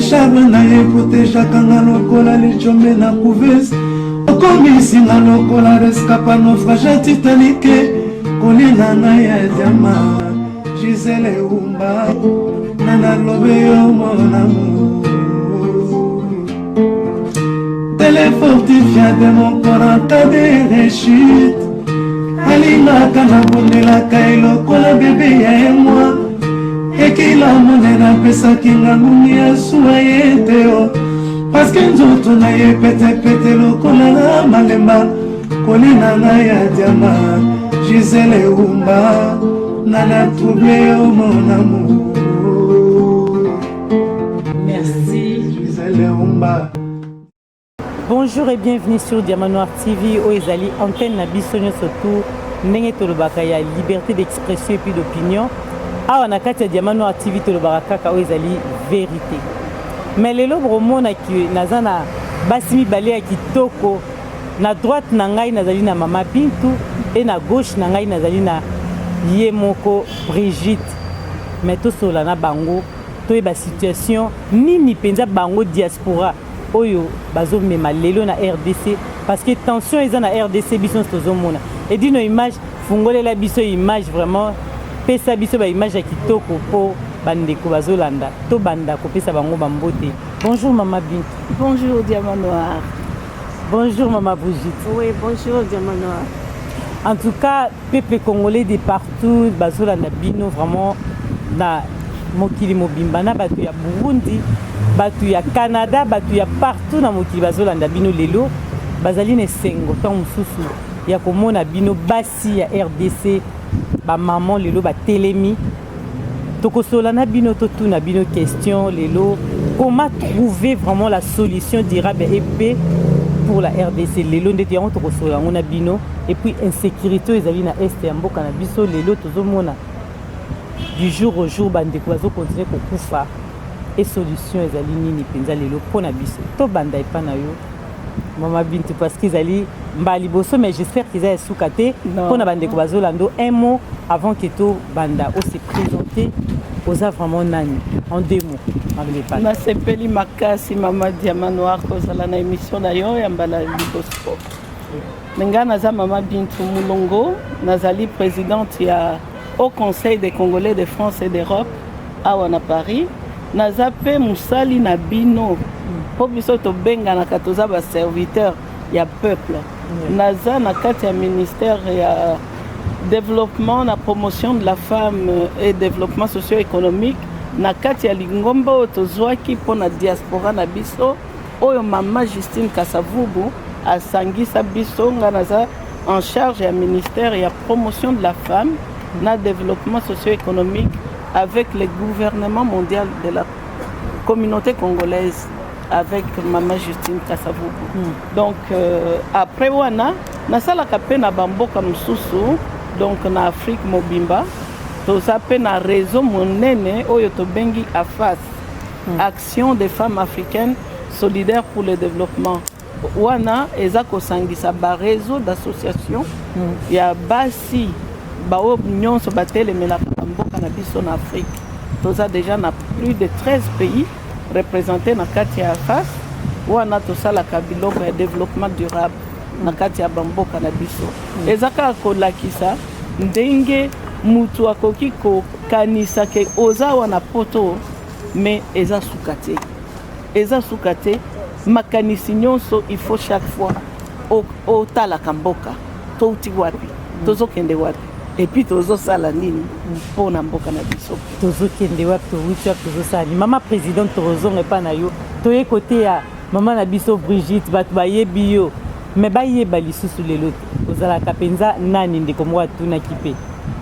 Charme na ye protegeaka nga lokola lijombe na couveuse. Okomisi nga lokola rescapa naufrage ya Titanic. Kolina na ya diama Gisele Umba na nalobe yo mon amour. Telefortifia de mon corps en cas de rechute. Alingaka nabondelaka ye lokola bebe ya emwa. Ekila monene apesaki nga ngungi ya suwa ye te o. Paske nzoto na ye petepete lokola na malemba. Kolina na ya diama Gisele Umba na na trouble yo mon amour. Merci. Gisele Umba. Bonjour et bienvenue sur Diamant Noir TV oyo ezali antenne na biso nyonso tout ndenge tolobaka ya liberté d'expression et puis d'opinion. Awa na kati ya Diamant Noir TV tolobaka kaka oyo ezali vérité. Mais lelo bokomona ki naza na basi mibale ya kitoko. Na droite na ngai nazali na mama Bintu et na gauche na ngai nazali na ye moko Brigitte. Mais tosolola na bango toyeba situation nini mpenza bango diaspora oyo bazomema lelo na RDC, parce que tension eza na RDC biso nyonso tozomona. Edino image, fungolela biso image vraiment, pesa biso ba image ya kitoko po bandeko bazolanda, tobanda kopesa bango bambote. Bonjour mama Bintu. Bonjour Diamant Noir. Bonjour mama Brigitte. Oui, bonjour Diamant Noir. En tout cas, peuple congolais de partout bazolanda bino vraiment na mokili mobimba, na bato ya Burundi, bato ya Canada, bato ya partout na mokili bazolanda bino lelo, bazali na esengo ntango mosusu ya komona bino basi ya RDC, ba maman lelo batelemi. Tokosola na bino, totuna bino question lelo, comment trouver vraiment la solution durable et paix pour la RDC lelo ndeti yango tokosola yango na bino. Et puis insécurité oyo ezali na est ya mboka na biso lelo, tozomona du jour au jour bandeko bazokontinue kokufa, et solution ezali nini mpenza lelo mpo na biso? Tobanda epa na yo mama Bintu, parce que ezali mbala liboso, mais j'espère qu'eza ya suka te. Non. Mpo na bandeko bazolanda, un mot avant que tobanda, ose présenter, oza vraiment nani en deux mots, Mabele? Nasepeli makasi, mama Diamant Noir, kozala na émission na yo ya mbala liboso. Me ngai naza mama Bintu Mulongo, nazali présidente ya Haut Conseil des Congolais de France et d'Europe awa na Paris. Naza mpe mosali na bino, mpo biso tobenganaka toza baserviteur ya peuple. Naza na kati ya ministère ya développement na promotion de la femme et développement socio-économique, na kati ya lingomba oyo tozwaki mpo na diaspora na biso, oyo mama Justine Kasavubu asangisa biso. Nga naza en charge ya ministère ya promotion de la femme na développement socio-économique avec le gouvernement mondial de la communauté congolaise avec mama Justine Kasavubu. Donc après wana nasalaka mpe na bamboka mosusu, donc na Afrique mobimba toza mpe na réseau monene oyo tobengi AFAS, Action des femmes africaines solidaires pour le développement. Wana eza kosangisa baréseau d'association ya basi baoyo nyonso batelemelaka bamboka na biso na Afrique. Toza déjà na plus de 13 pays représentés na kati ya AFAS. Wana tosalaka biloko ya développement durable na kati ya bamboka na biso. Eza kaka kolakisa ndenge mutu akoki kokanisa ke oza wana poto, mais eza suka te, eza suka te. Makanisi nyonso, il faut chaque fois otalaka mboka touti wapi, tozokende wapi, et puis tozosala nini mpo na mboka na biso. Tozokende wapi, towuti wapi, tozosala nini? Mama présidente, tozonga epa na yo. Toye kote ya mama na biso Brigitte. Bato bayebi yo, me bayeba lisusu lelo te ozalaka mpenza nani. Ndeko moko atunaki mpe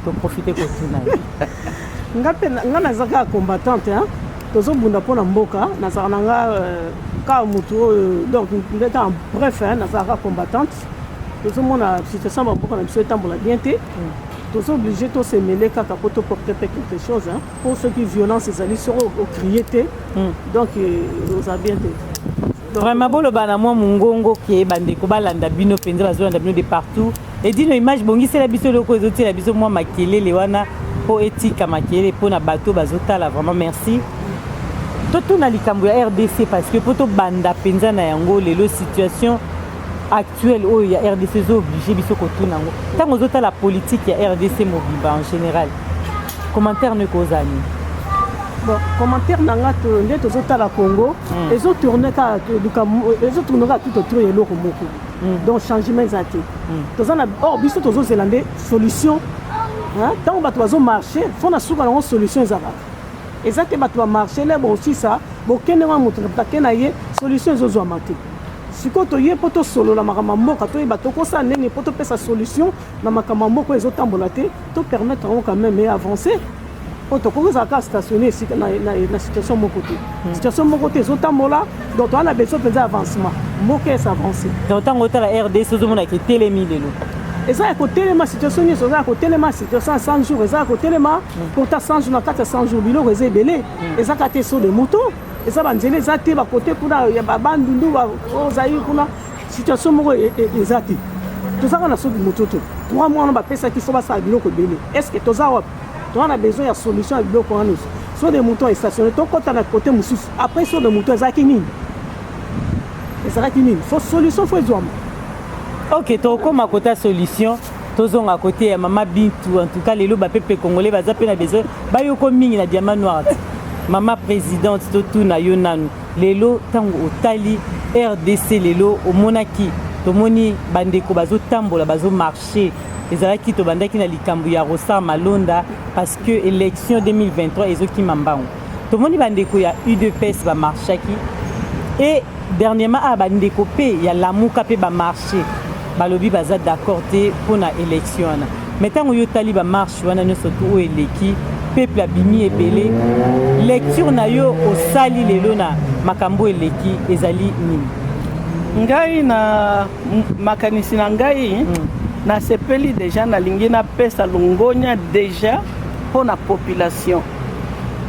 toprofite kotuna ye. Nga mpe nga naza kaka combattante, hein? Tozobunda mpo na mboka. Nazalaka na nga kaka motu oyo, donc ndeta en bref, hein, nazalaka combattante. Tozomona situation ya bamboka na biso etambola bien te. Toza obligé tosemele kaka mpo toporte mpe quelque chose, hein? Mpo soki violence ezali, soki ocrie te, donc oza bien te. Vraiment, boloba na mwa mongongo ke bandeko balanda bino mpenza, bazolanda bino de partout. Edino image, bongisela biso eloko ezotiela biso mwa makelele wana mpo etika makelele mpo na bato bazotala. Vraiment merci. Totuna likambo ya RDC, parce que mpo tobanda mpenza na yango lelo, situation actuelle oyo ya RDC ezo-oblige biso kotuna yango. Ntango ozotala politique ya RDC mobimba en général, commentaire no ekozala nini? Bon, commentaire na nga, nde tozotala Congo, ezotourne kaka, ezotourne kaka tout autour ya eloko moko. Donc changement eza te. Toza na or biso tozozela nde solution. Ntango bato bazomarche, fo na suka nango solution ezalaka. Eza te, bato bamarche le bosisa, bokende wana, moto ake na ye, solution ezozwama te. Sikoyo toye mpo tosolola makambo ya mboka, toyeba tokosala ndenge mpo topesa solution na makambo ya mboka oyo ezotambola te, topermettre yango quand même avancer. Po tokoki kozala kaka stationné esika na situation moko te, situation moko te ezotambola. Donc toza na besoin mpenza avancement, mboka esa avance. Donc ntango otala RDC, ozomonaka etelemi lelo? Eza ya kotelema. Situation nyonso eza ya kotelema. Situation ya 100 jours eza ya kotelema. Pourtant 100 jours, na kati ya 100 jours biloko eza ebele. Eza kaka te saut de mouton, eza banzela eza te, bakote kuna ya Bandundu, ozali kuna, situation moko eza te. Tozaka na saut de mouton te. 3 mois wana bapesaki so basala biloko ebele, est ce que toza wapi? Toza na besoin ya solution ya biloko wana nyonso. Saut de mouton estationné, tokɔta na côté mosusu. Après saut de mouton ezalaki nini? Ezalaki nini? Fo solution fo ezwama. Ok, tokóma kota solution, tozonga kote ya mama Bintu. En tout cas lelo bapeuple congolais baza mpe na besoin bayoko mingi na Diamant Noir te. Mama présidente, totuna yo nanu lelo, ntango otali RDC lelo, omonaki, tomoni bandeko bazotambola, bazomarche. Ezalaki, tobandaki na likambo ya Ronsard Malonda, parce que élection 2023 ezokima mbango. Tomoni bandeko ya UDPS bamarchaki, et dernièrement awa bandeko mpe ya Lamuka mpe bamarche, balobi baza d'accord te mpona élection wana. Mais ntango yo otali bamarche wana nyonso tu oyo eleki, peuple abimi ebele, lecture na yo osali lelo na makambo eleki ezali nini? Ngai na makanisi na ngai, nasepeli déjà. Nalingi napesa longonya déjà mpo na population,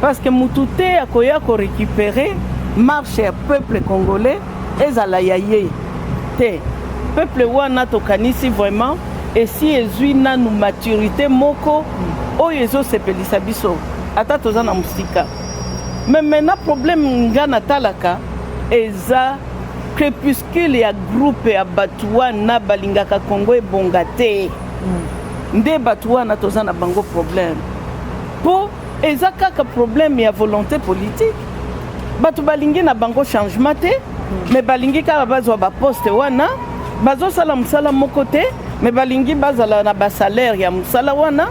parce que mutu te akoya korécupérer marche ya peuple congolais ezala ya ye te. Peuple wana tokanisi vraiment esi ezwi nanu maturité moko oyo ezosepelisa biso ata toza na mosika. Mais maintenant problème nga natalaka eza crépuscule ya groupe ya bato wana balingaka Congo ebonga te. Nde bato wana toza na bango problème, mpo eza kaka problème ya volonté politique. Bato balingi na bango changement te, mais balingi kaka bazwa baposte wana. Bazosala mosala moko te, mais balingi bazala na basalaire ya mosala wana.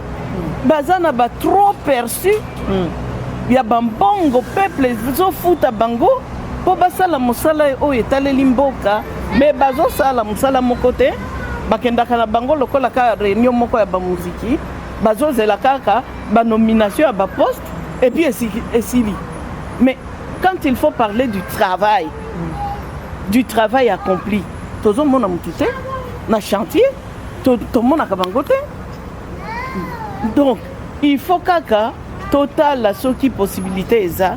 Baza na batrop perçu ya bambongo peuple ezofuta bango mpo basala mosala oyo etaleli mboka, mais bazosala mosala moko te. Bakendaka na bango lokola kaka réunion moko ya bamuziki, bazozela kaka banomination ya baposte et puis esili. Mais quand il faut parler du travail, du travail accompli, tozomona motu te na chantier, tomonaka bango te. Donc il faut kaka totala soki possibilité eza.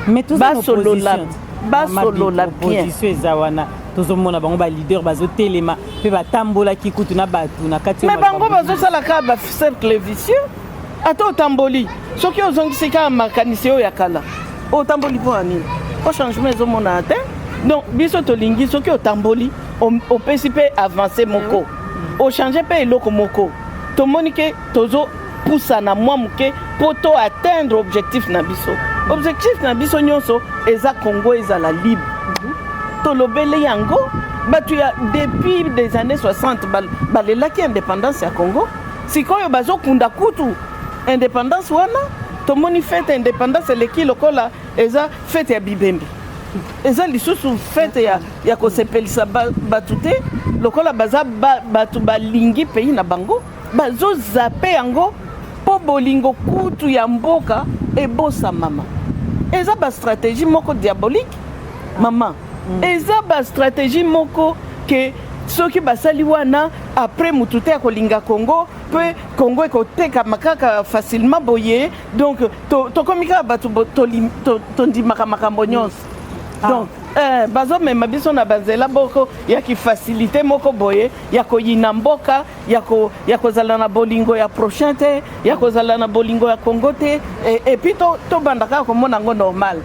Mais toza na Basolola. opposition. Basolola Mama, bien. Opposition eza wana, tozomona bango baleader bazotelema mpe batambolaki kutu na bato na kati. Mais bango bazosala kaka bacercle vicieux. Ata otamboli, soki ozongisi kaka makanisi oyo ya kala, otamboli mpo ya nini? Po changement ezomonana te. Donc biso tolingi soki otamboli, opesi mpe avance moko, ochange mpe eloko moko, tomoni ke tozopusana mwa moke mpo to atteindre objectif na biso. Objectif na biso nyonso eza Congo ezala libre. Tolobeli yango, bato ya depuis des années 60 balelaki indépendance ya Congo. Sikoyo bazokunda kutu indépendance wana. Tomoni fête indépendance eleki lokola eza fête ya bibembe, eza lisusu fête ya kosepelisa bato te. Lokola baza bato balingi pays na bango, bazozape yango mpo bolingo kutu ya mboka ebosamama. Eza bastratégie moko diabolique, mama. Eza bastratégie moko ke soki basali wana, après mutu te akolinga Congo, mpe Congo ekotekama kaka facilement boye. Donc tokomi kaka bato tondimaka makambo nyonso. Donc bazomema biso na banzela moko ya kifacilité moko boye ya koyina mboka, ya kozala na bolingo ya prochain te, ya kozala na bolingo ya Congo te. Et puis tobanda kaka komona yango normal.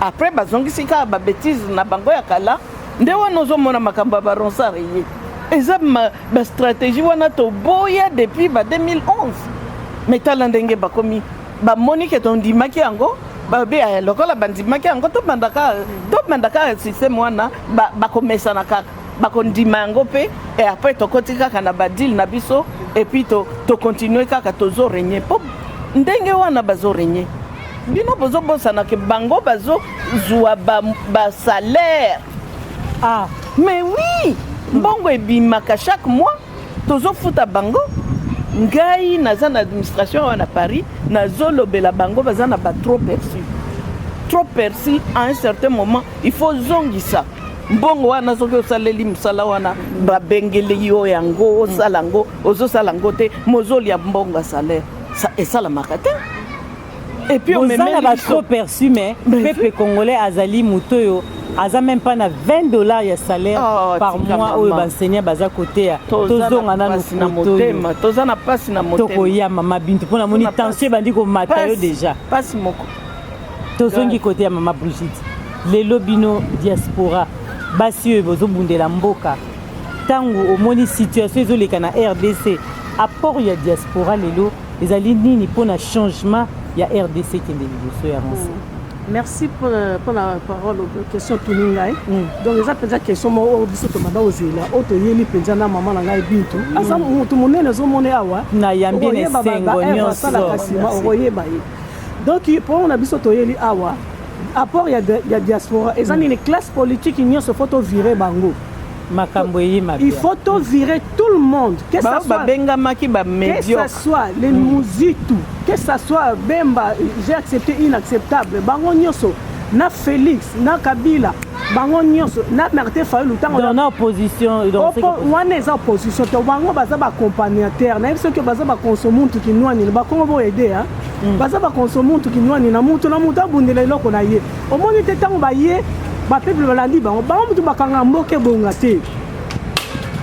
Après bazongisi kaka babêtises na bango ya kala. Nde wana ozomona makambo ya baRonsard ye eza bastratégie wana toboya depuis ba 2011. Mais tala ndenge bakomi, bamoni ke tondimaki yango, babi lokola bandimaki yango, tobandaka système wana, bakomesana kaka, bakondima yango mpe. Et après tokoti kaka na badeal na biso et puis tocontinue kaka, tozorégner. Mpo ndenge wana bazorégner, bino bozobosana ke bango bazozwa basalaire. Ah. Mais oui, mbongo ebimaka chaque mois, tozofuta bango. Ngai naza na administration awa na Paris, nazolobela bango, baza na batrop perçu, trop perçu. À un certain moment, il faut zongisa mbongo wana. Soki osaleli mosala wana, babengeli yo yango, osala yango, ozosala yango te, mozolia mbongo ya salaire, esalamaka te. Et puis oza na batrop perçu, mais peuple congolais azali moto oyo aza même pas na 20 $ ya salaire par mois oyo baenseignant baza koteya. Tozonga nanu. Na motema, toza na mpasi na motema. Tokoya, mama Bintu, mpo namoni tension ebandi komata yo déjà. Mpasi moko. Tozongi kote ya mama Brigitte. Lelo bino diaspora, basi oyo bozobundela mboka, ntango omoni situation ezoleka na RDC, apport ya diaspora lelo ezali nini mpona changement ya RDC ekende liboso ya Ranse? Merci pour la parole. Question tuni ngai, donc eza mpenza question moko oyo biso tobanda kozela, oyo toyeli mpenza na mama na ngai Bintu. Aza motu monene, ezomona awa. Nayambi na esengo nyonso. Asalaka nsima, okoyeba ye. Donc mpo na biso toyeli awa, apport ya diaspora eza nini? Classe politique nyonso, faut tovirer bango. Makambo eyima. Il faut tovirer tout le monde, que ça soit babengamaki bamédiocre, que ça soit les Muzitu, que ça soit Bemba, j'ai accepté inacceptable, bango nyonso, na Félix, na Kabila, bango nyonso, na Martin Fayulu. Ntango na opposition. Wana eza opposition to bango baza baaccompagnateur. Nayebi soki baza bakonsomuntu kinwani, bakongo boyede, baza bakonsomuntu kinwani na mutu na mutu abundela eloko na ye. Omoni te, ntango baye, bapeuple balandi bango, bango mutu bakanga mboka ebonga te.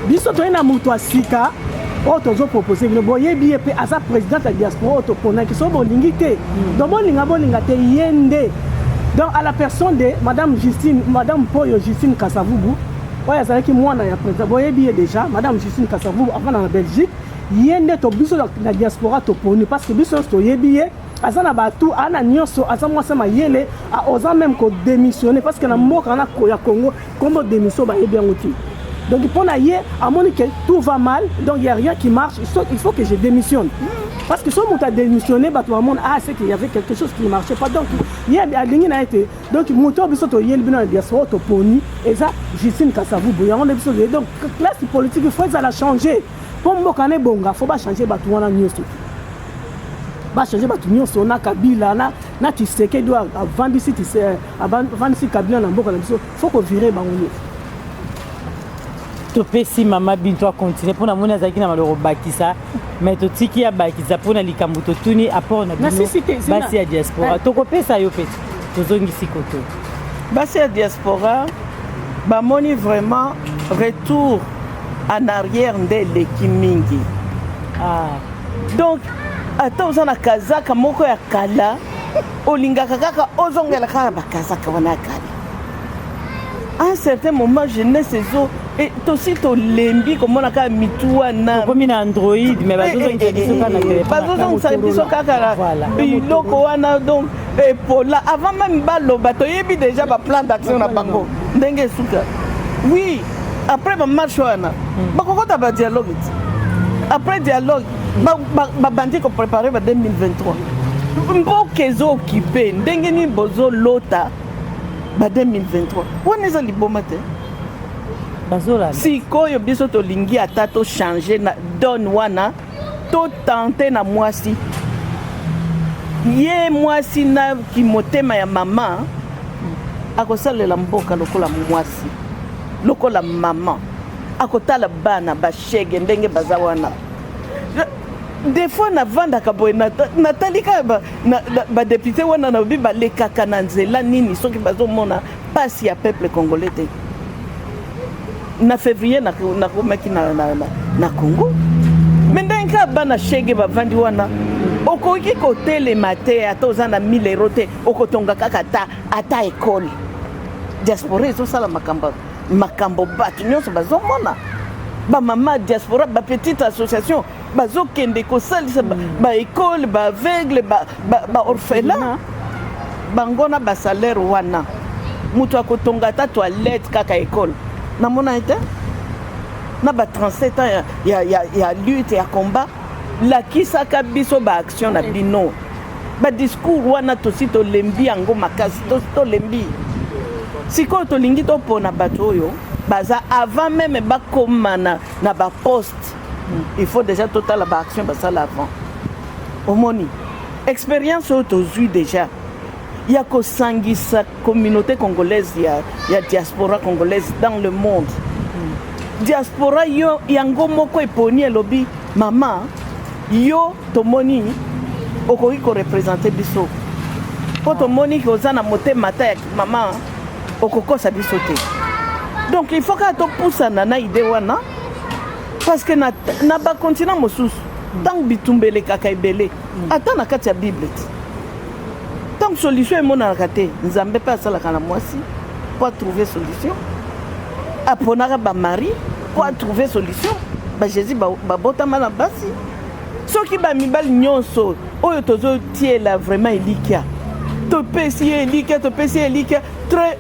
Biso toye na moto ya sika oyo tozopropose bino, boyebi ye mpe, aza présidente ya diaspora oyo toponaki. So bolingi te, donc bolinga, bolinga te, ye nde. Donc à la personne de madame Justine, madame Poyo Justine Kasavubu, oyo azalaki mwana ya président, boyebi ye déjà, madame Justine Kasavubu avanda na Belgique. Ye nde to biso na diaspora toponi, parce que biso nyonso toyebi ye, aza na batu, aa na nyonso, aza mwasi mayele, oza même kodémissionner, parce que na mboka wana ya Congo, kombo démission bayebi yango te. Donc mpo na ye, amoni que tout va mal, donc il y a rien qui marche, il faut que je démissionne, parce que so moto adémissionné, bato bamona, ah, c'est qu'il y avait quelque chose qui ne marchait pas. Donc ye alingi na ye te. Donc moto oyo biso toyeli bino na diaspora, toponi, eza Justine Kasavubu. Yango nde biso toyeli. Donc classe politique, il faut ezala changer mpo mboka na ebonga. Faut bachange bato wana nyonso, bachange bato nyonso, na Kabila na Tshisekedi oyo avandisi Kabila na mboka na biso. Faut kovirer bango nyonso. Topesi mama Binto acontinue, mpo namoni azalaki na maloko bakisa, mais totiki abakisa mpona likambo totuni, apport na bino basi ya diaspora. Tokopesa yo mpe, tozongisi koto. Basi ya diaspora bamoni vraiment retour en arrière nde eleki mingi. Donc ata oza na kazaka moko ya kala, olingaka kaka ozongela kaka bakazaka wana ya kala. À un certain moment, jeunesse ezo tosi tolembi komona kaka mitu wana. Okomi na Android, mais bazozongisa biso kaka na telefone. Bazozongisa biso kaka na biloko wana. Donc epola, avant même baloba, toyebi déjà baplan d'action na bango ndenge esuka. Oui, après bamarche wana, bakokota badialogue ti après dialogue babandi koprépare ba 2023. Mboka ezooccuper ndenge nini? Bozolota ba 2023 wana, eza liboma te. Bazolanda. Sikoyo biso tolingi ata tochange na donne wana, totente na mwasi ye, mwasi na kimotema ya mama, akosalela mboka lokola mwasi, lokola mama, akotala bana bashege ndenge baza wana. Des fois navandaka boye, natali kaka badéputé wana, nalobi balekaka na nzela nini soki bazomona mpasi ya peuple congolais te? Na février nakomaki na Congo, mais ndenge kaka bana shege bavandi wana. Okoki kotelema te, ata oza na 1000 euro te, okotonga kaka ata école. Diaspora ezosala makambo, makambo bato nyonso bazomona. Bamama diaspora, bapetite association bazokende kosalisa baécole, baaveugle, baorphelin. Bango na basalaire wana, moto akotonga ata toilette kaka école, namona ye te. Na ba 37 ans ya lutte, ya combat, lakisaka biso baaction na bino. Badiscours wana tosi tolembi yango makasi, tosi tolembi. Sikoyo tolingi topona bato oyo baza avant même bakóma na baposte. Il faut déjà totala baaction basala avant. Omoni expérience oyo tozwi déjà ya kosangisa communauté congolaise ya diaspora congolaise dans le monde. Diaspora yo yango moko eponi, elobi: "Mama, yo tomoni okoki koreprésenter biso, mpo tomoni ke oza na motema ta ya mama, okokosa biso te." Donc il faut kaka topusana na idée wana, parce que na bacontinent mosusu, ntango bitumba elekaka ebele, ata na kati ya Bible te, ntango solution emonanaka te, Nzambe mpe asalaka na mwasi mpo atrouve solution. Aponaka bamari mpo atrouve solution. Bajésus babotama na basi. Soki bamibali nyonso oyo tozotiela vraiment elikya, topesi ye elikya, topesi ye elikya très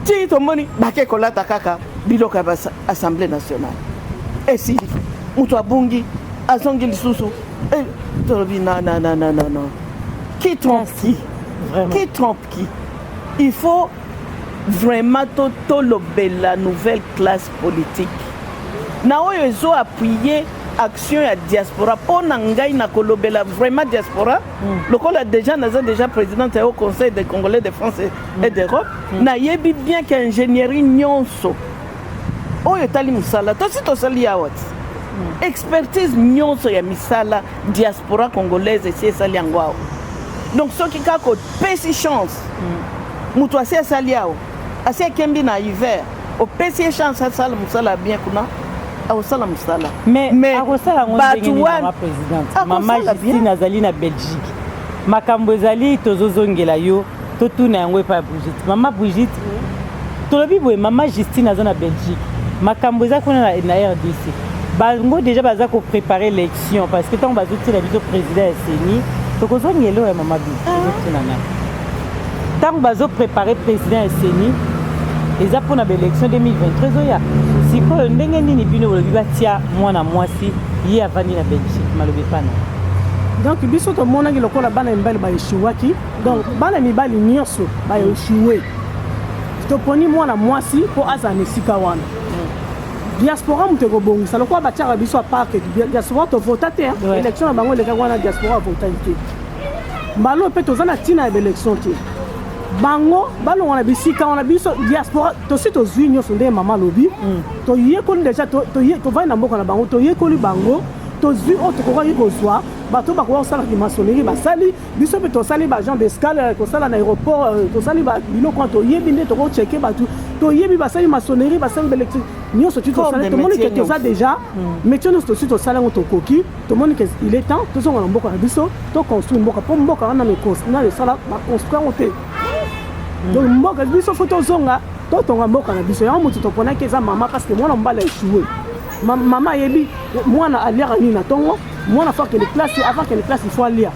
ti tomoni bake kolata kaka biloko ya Assemblée nationale, esili, moto abungi, azongi lisusu. Tolobi na na na na na non, qui trompe qui? Vraiment. Qui trompe qui? Il faut vraiment tolobela nouvelle classe politique na oyo ezoappuyer action ya diaspora. Mpo na ngai, na kolobela vraiment diaspora, lokola déjà naza déjà présidente ya Haut Conseil des Congolais de France et d'Europe, nayebi bien ke ingénierie nyonso oyo etali mosala, tosi tosali awa ti expertise nyonso ya misala, diaspora congolaise esi esali yango awa. Donc soki kaka opesi chance moto asi asali awa, asi akembi na hiver, opesi ye chance asala mosala ya bien kuna, akosala mosala. Mais akosala yango bato ndenge nini? Wana Mama présidente, mama akosala bien. Justine azali na Belgique. Makambo ezali, tozozongela yo, totuna yango epai ya Brigitte. Mama Brigitte, tolobi boye: mama Justine aza na Belgique, makambo eza kuna na RDC. Bango déjà baza koprépare élection, parce que ntango bazotiela biso président ya CENI, tokozongela oyo ya mama bi tozotuna nani. Ntango bazoprépare président ya CENI, eza mpona baélection 2023 oya. Sikoyo ndenge nini bino bolobi batia mwana mwasi, ye avandi na Belgique? Malobi epana. Donc biso tomonaki lokola bana mibali baéchouaki. Donc bana mibali nyonso baéchoué, toponi mwana mwasi mpo azala na esika wana. Diaspora moto ekobongisa. Lokola batiaka biso aparke, diaspora tovota te. Élection na bango elekaki wana, diaspora avotaki te. Mbala oyo mpe toza na ntina ya baélection te. Bango balongwa na bisika wana. Biso diaspora tosi tozwi nyonso. Ndenge mama alobi, toyekoli déjà, tovandi na mboka na bango, toyekoli bango, tozwi oyo tokokaki kozwa. Bato bakoka kosalaki maçonnerie, basali. Biso mpe tosali baagent d'escale, kosala na aéroport, tosali biloko wana. Toyebi nde tokocheke bato, toyebi basali maçonnerie, basali baélectrique nyonso. Ti tosali, tomoni ke toza déjà métier nyonso, tosi tosali yango, tokoki. Tomoni ke il est temps tozonga na mboka na biso, toconstruire mboka, mpo mboka wana nano esala baconstruire yango te. Donc mboka biso, faut tozonga, totonga mboka na biso. Yango motu toponaki eza mama, parce que mwana mobali aéchoué. Mama ayebi mwana aliaka nini na ntongo. Mwana faut akende classe. Avant akende classe, il faut alia.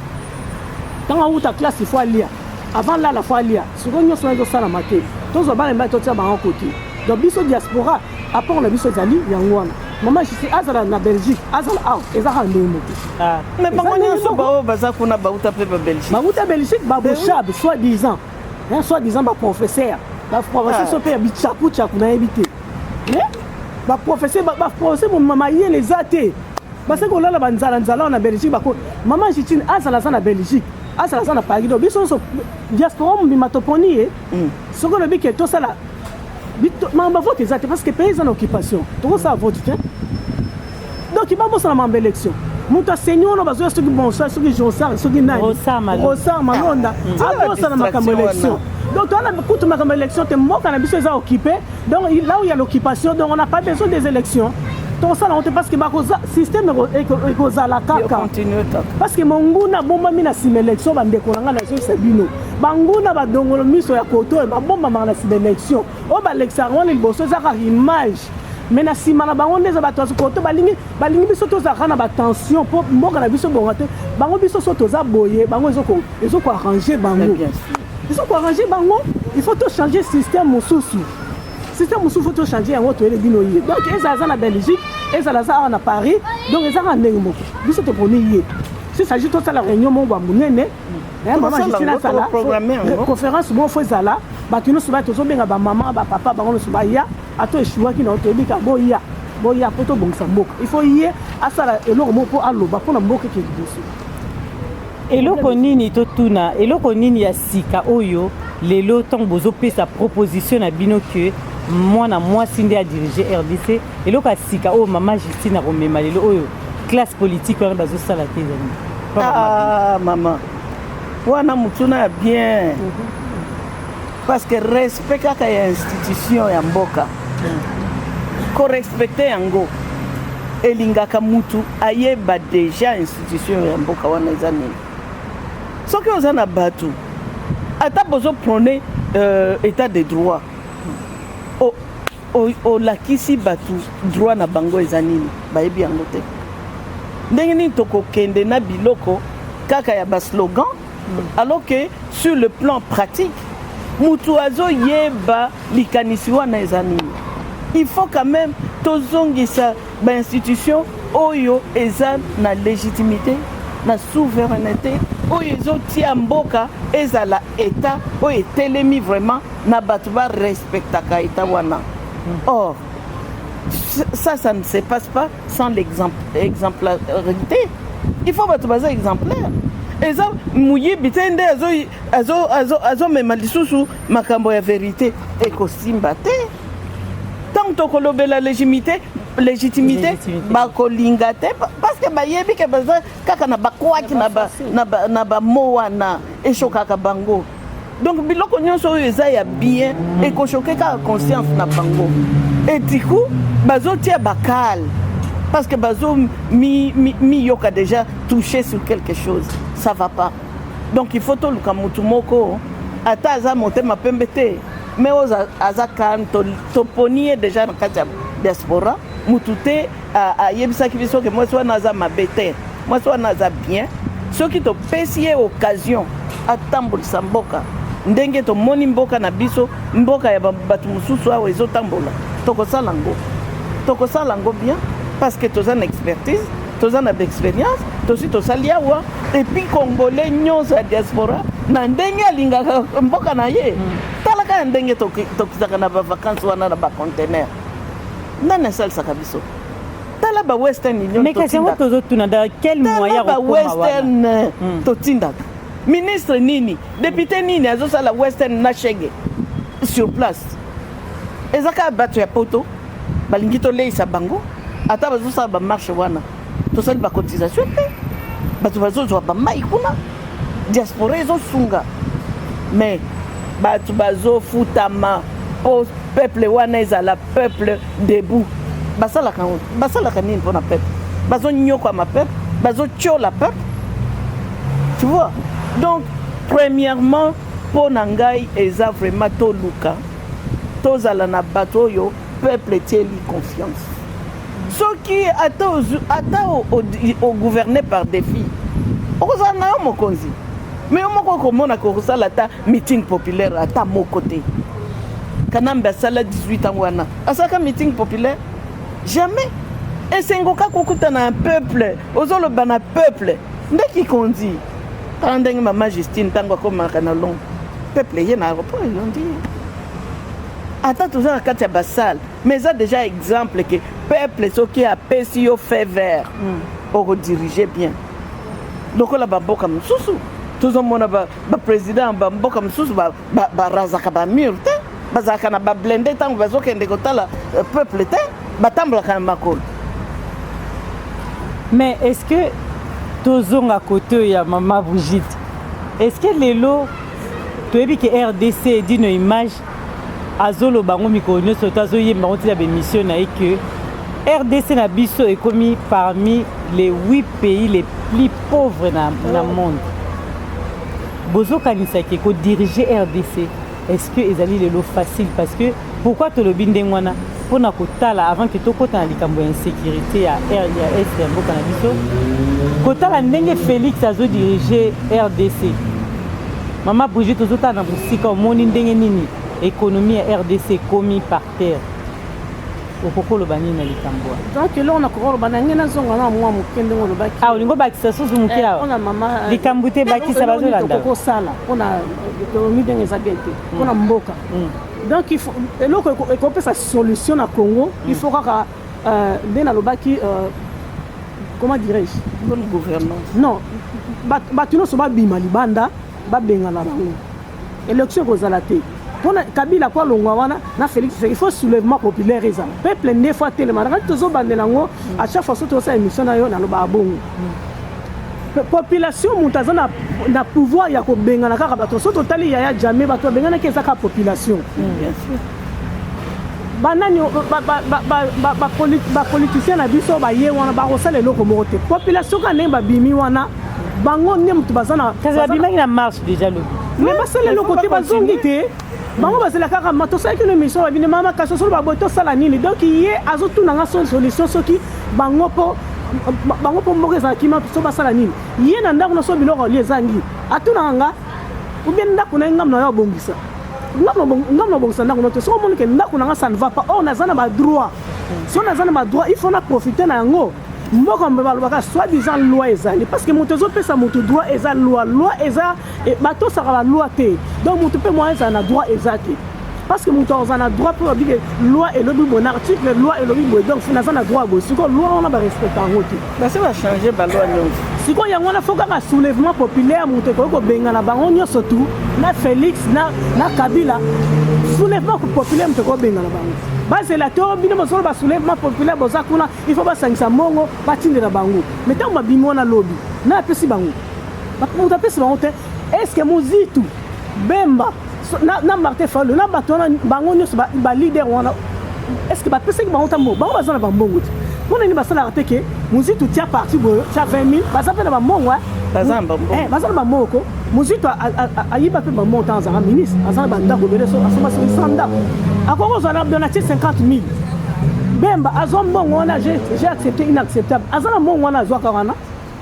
Ntango awuta classe, il faut alia. Avant lala, faut alia. Sikoyo nyonso wana ezosalama te. Tozwa bana mibali, totia bango kote. Donc biso diaspora, apport na biso ezali yango wana. Mama Jusi azala na Belgique, azala awa, eza kaka ndenge moko. Mais bango nyonso baoyo baza kuna bauta mpe babelgique. Bauta Belgique, baboshab, soit disant, soit disant baprofesseur, baprofesseur so mpe ya bichakuchaku, nayebi te. Baprofesseur, baprofesseur mayele eza te. Basaki kolala banzala nzala wana na Belgique. Bako mama Justine azala aza na Belgique, azala aza na Paris. Donc biso nyonso diaspora mobima toponi ye. Soki olobi ke tosala makambo vote, eza te, parce que pays eza na occupation, tokosala vote te. Donc babosana makambo élection. Moto aseni wana bazoya, soki Bonsoir, soki Jonsar, soki nani, Rosar Malonda, abosana makambo élection. Donc towana kutu makambo élection te. Mboka na biso eza occupé. Donc là où il y a l'occupation, donc on n'a pas besoin des élections. Tokosala yango te parce que bakoza système ekozala kaka, parce que monguna abombami na nsima élection. Bandeko na ngai, nazoyebisa bino, banguna badongolo miso ya koto oyo babombamaka na nsima élection oyo balekisaka wana liboso, eza kaka image, mais na nsima na bango nde eza bato ya koto. Balingi biso tozalaka na batension mpo mboka na biso bonga te. Bango, biso so toza boye, bango ezokoarranger bango, ezokoarranger bango. Il faut tochanger système mosusu, système mosusu faut tochanger yango. Toyele bino ye, donc ezala aza na Belgique, ezala aza awa na Paris, donc eza kaka ndenge moko. Biso toponi ye. Si s'agit tosala réunion moko ba monene, mama Justine asala conférence moko, faut ezala bato nyonso baya. Tozobenga bamama, bapapa, bango nyonso baya. Ata eshuwaki na toyebi ka boya, boya mpo tobongisa mboka. Il faut ye asala eloko moko mpo aloba mpona mboka eke liboso. Eloko nini, totuna, eloko nini ya sika oyo lelo ntango bozopesa proposition na bino ke mwana mwasi nde adirige RDC, eloko ya sika oyo mama Justine akomema lelo oyo classe politique wana bazosala te, ezali? Ah, mama, wana motuna ya bien, parce que respect kaka ya institution ya mboka, korespecter yango elingaka mutu ayeba déjà institution ya mboka wana eza nini. Soki oza na bato, ata bozoprôner état de droit, olakisi bato droit na bango eza nini, bayebi yango te. Ndenge nini tokokende na biloko kaka ya baslogan, alors que sur le plan pratique mutu azoyeba likanisi wana eza nini? Il faut quand même tozongisa bainstitution oyo eza na légitimité, na souveraineté, oyo ezotia mboka ezala état oyo etelemi vraiment na bato barespectaka état wana. Or ça ne se passe pas sans l'exemplarité. Il faut bato baza exemplaire. Eza moyibi te nde azomema lisusu makambo ya vérité, ekosimba te. Ntango tokolobela légitimité, légitimité, bakolinga te, parce que bayebi ke baza kaka na bakwaki na bamo wana, eshokaka bango. Donc biloko nyonso oyo eza ya bien ekochoquer kaka conscience na bango. Et du coup bazotia bakale parce que bazo miyoka déjà touché sur quelque chose, ça va pas. Donc il faut toluka mutu moko, ata aza motema pembe te, mais oyo aza calme. Toponi ye déjà na kati ya diaspora. Mutu te ayebisaki biso ke mwasi wana aza mabe te, mwasi wana aza bien. Soki topesi ye occasion atambolisa mboka ndenge tomoni mboka na biso, mboka ya bato mosusu awa ezotambola, tokosala yango, tokosala yango bien, parce que toza na expertise, toza na baexpérience, tosi tosali awa. Et puis Congolais nyonso ya diaspora, na ndenge alingaka mboka na ye, talaka ya ndenge tokitaka na bavacance wana na bacontener, nani asalisaka biso? Tala ba Western Union. Mais kasi yango tozotuna, dans quel moyen? Ba Western totindaka, ministre nini, député nini azosala Western na chege sur place? Eza kaka bato ya poto balingi toleisa bango. Ata bazosala bamarche wana, tosali bacotisation te, bato bazozwa bamai kuna, diaspora ezosunga, mais bato bazofutama mpo peuple wana ezala peuple debout. Basalaka, basalaka nini mpona peuple? Bazonyokwama peuple, bazotiola peuple, tu vois. Donc premièrement, mpo na ngai, eza vraiment toluka tozala na bato oyo peuple etieli confiance. Soki ata ogouverne par défi, okozala na yo mokonzi, mais yo moko okomona kosala ata meeting populaire ata moko te. Kanambe asala 18 ans wana, asalaka meeting populaire jamais. Esengo kaka okutana na peuple, ozoloba na peuple nde kikondi. Tala ndenge mama Justine, ntango akomaka na Londres, peuple ye na aéroport elondi ye. Ata toza na kati ya basale, mais eza déjà exemple ke peuple soki apesi yo feu vert, okodirige bien. Lokola bamboka mosusu, tozomona baprésident bamboka mosusu barazaka bamur te, bazalaka na bablindés ntango bazokende kotala peuple te, batambolaka na makolo. Mais est ce que, tozonga kote oyo ya mama Brigitte, est ce que lelo toyebi ke RDC edino image azoloba yango mikolo nyonso to azoyemba yango ntina baémission na ye ke RDC na biso ekomi parmi les 8 pays les plus pauvres na monde. Bozokanisa ke kodiriger RDC, est-ce que ezali lelo facile? Parce que pourquoi tolobi ndenge wana? Mpona kotala, avant ke tokɔta na likambo ya insécurité ya est ya mboka na biso, kotala ndenge Félix azodirige RDC, mama Brigitte, ozotala na mosika, omoni ndenge nini économie ya RDC ekomi par terre. Okoki oloba nini na likambo wana? Donc eloko nakoki oloba na ngai, nazonga na mwa moke ndenge olobaki. Ah, olingi obakisa susu moke awa? Mpona mama Likambo te, bakisa, bazolanda. Okosala mpona économie ndenge eza bien te mpona mboka. Donc eloko ekopesa solution na Congo, il faut kaka nde nalobaki, comment dirais-je? Bonne gouvernance. Non, bato nyonso babima libanda, babengana bango. Élection ekozala te mpona Kabila po alongwa wana na Félix. Il faut soulèvement populaire ezala, peuple nde faut atelema. Nakati tozobandela yango à chaque fois so tozosala émission na yo, nalobaka bongo. Population moto aza na pouvoir ya kobengana kaka bato. So totali Yaya Jammeh, bato babenganaki eza kaka population. Bien sûr. Banani bapoliticien na biso baye wana, bakosala eloko moko te. Population kaka ndenge babimi wana, bango nde moto baza na Kasi babimaki na marche déjà lobi. Mais basala eloko te, bazongi te. Bango bazela kaka ma tosalaki no émission, babini mama kasi osolo baboye, tosala nini? Donc ye azotuna nga solution soki bango mpo mboka ezala kima, so basala nini? Ye na ndako na so biloko ali ezangi, atunaka nga ou bien ndako na ye, ngambo na yo abongisa, ngambo nabongisa ndako no te. Soki omoni ke ndako na nga ça ne va pas, or naza na badroit, so naza na badroit, il faut na profiter na yango. Mboka mbe balobaka soi disant loi ezali, parce que moto ezopesa moto droit eza loi. Loi eza batosaka baloi te. Donc moto mpe moyen ezala na droit eza te, parce que moto akozala na droit mpo babike loi elobi boye na article, loi elobi boye, donc naza na droit boye. Sikoyo loi wana barespecte yango te. Basi bachange baloi nyonso. Sikoyo yango wana, faut kaka soulèvement populaire moto ekoki kobengana bango nyonso tu, na Félix na Kabila. Soulèvement populaire moto ekoki kobengana bango. Bazela te bino bozolo ba soulèvement populaire boza kuna, il faut basangisa mbongo, batindela bango. Mais ntango babimi wana lobi, na apesi bango, moto apesi bango te. Est ce que Mozitu, Bemba na Martin Fayulu na bato wana, bango nyonso baleader wana, est ce que bapesaki bango ta mbongo? Bango baza na bambongo te. Mpona nini basalaka te ke Mozitu tia parti boye, tia 20 000? Baza mpe na bambongo. Baza na bambongo. Baza na bambongo ko Mozitu ayiba mpe bambongo ntango azalaka ministre, aza na bandako ebele, so asomba soki 100 ndako, akoki kozwa na don, atie 50 000. Bemba azwa mbongo wana, j'ai accepté inacceptable, aza na mbongo wana azwaka wana.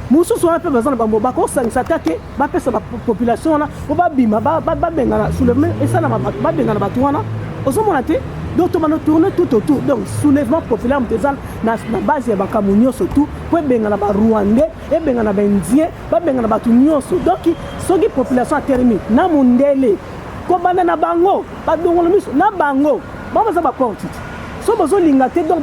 Mosusu wana mpe baza na bango, bakosangisa ta te, bapesa bapopulation wana po babima, babengana, soulèvement esalama, babengana bato wana. Ozomona te? Donc tobanda tourner tout autour. Donc soulèvement populaire moto eza na base ya makambo nyonso tout po ebengana barwandais, ebengana baindien, babengana bato nyonso. Donc soki population atelemi na mondele, kobanda na bango, badongolo miso na bango, bango baza baporte so bozolinga te. Donc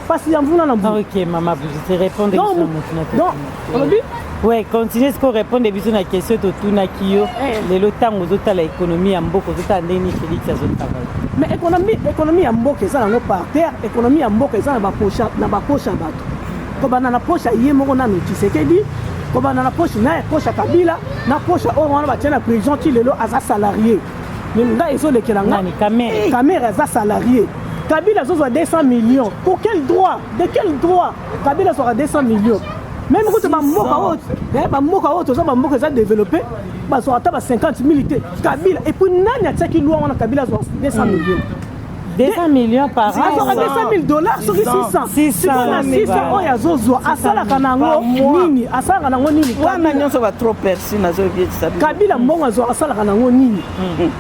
pasi ya mvula na mvula. Ok, mama Brigitte, répondre Donc olobi. Ouais, continue ce qu'on répondre biso na question totunaki yo. Lelo ntango ozotala économie ya mboka, ozotala ndenge nini Félix azotravaille? Mais économie ya mboka eza nango par terre. Économie ya mboka eza na bapoche ya bato, kobanda na poche ya ye moko nano Tshisekedi, kobanda na poche na poche ya Kabila, na poche oyo wana batie na prison ti lelo, aza salarié. Ngai ezolekela nga. Kamerhe aza salarié, Kabila azozwa 200 millions. Pour quel droit? De quel droit Kabila azwaka 200 millions? Même kutu bamboka oyo, bamboka oyo toza, bamboka eza développé, bazwaka ata ba 50 000 te. Kabila, et puis nani atiaki loi wana Kabila azwaka 200 millions? 200 millions par an. Azwaka 200 000 $, soki 600. Sikoyo na 600 oyo azozwa, asalaka nango nini? Asalaka nango nini? Wana nyonso ba trop perçu, nazoyebisa. Kabila mbongo azwaka, asalaka nango nini?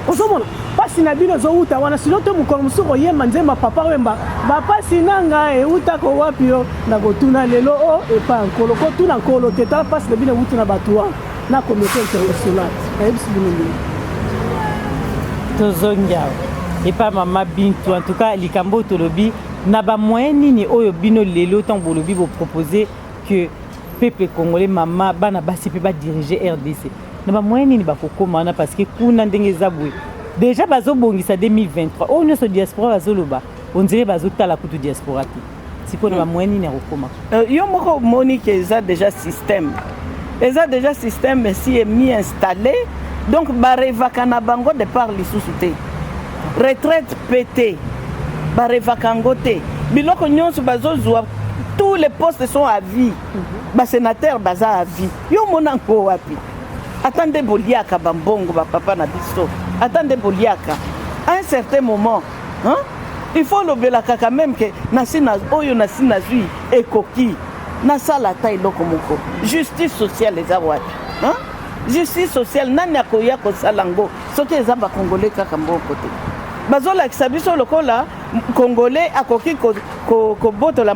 Ozomona mpasi na bino ezowuta wana. Sino te mokolo mosusu koyemba nzemba Papa Wemba, bapasi na nga eutako wapi? Yo nakotuna lelo o epai ya Nkolo, kotuna Nkolo te. Tala, mpasi na bino ewuti na bato wana na communauté internationale. Nayebisi bino ndenge. Tozongi awa epa mama Bintu. En tout cas, likambo oyo tolobi na bamoyen nini oyo bino lelo ntango bolobi bopropose que peuple congolais, mama, bana basi mpe badirige RDC, na bamoyen nini bakokóma wana? Parce que kuna ndenge eza boye, déjà bazobongisa 2023 oyo nyonso, diaspora bazoloba, on dirait bazotala kutu diaspora te. Sikoyo na bamoyen nini ya kokóma? Yo moko omoni ke eza déjà système, eza déjà système esi emi installé. Donc barevaka na bango départ lisusu te, retraite mpe te, barevaka yango te. Biloko nyonso bazozwa, tous les postes sont à vie. Basénateur baza à vie. Yo omona ngo wapi? Ata nde boliaka bambongo bapapa na biso, ata nde boliaka, à un certain moment, hein? Il faut olobelaka quand même ke nasi na oyo nasi nazwi ekoki nasala ata eloko moko. Justice sociale eza wapi, hein? Justice sociale, nani akoya kosala yango soki eza bacongolais kaka mboko te? Bazolakisa biso lokola Congolais akoki kobotola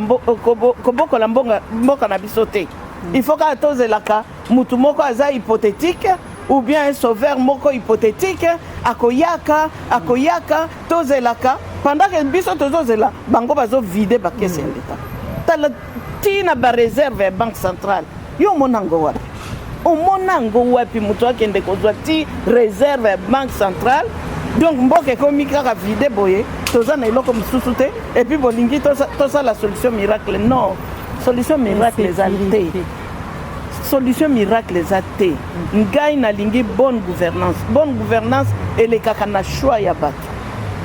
kobokola mboka na biso te. Il faut kaka tozelaka mutu moko aza hypothétique ou bien un sauveur moko hypothétique akoyaka akoyaka. Tozelaka pendant que biso tozozela, bango bazovide bacaisse ya leta. Tala ntina baréserve ya Banque centrale. Yo omona yango wapi? Omona yango wapi moto akende kozwa ti réserve ya Banque centrale? Donc mboka ekomi kaka vide boye, toza na eloko mosusu te. Et puis bolingi tosala solution miracle. Non, solution miracle eza te, solution miracle eza te. Ngai nalingi bonne gouvernance. Bonne gouvernance elekaka na choix ya bato.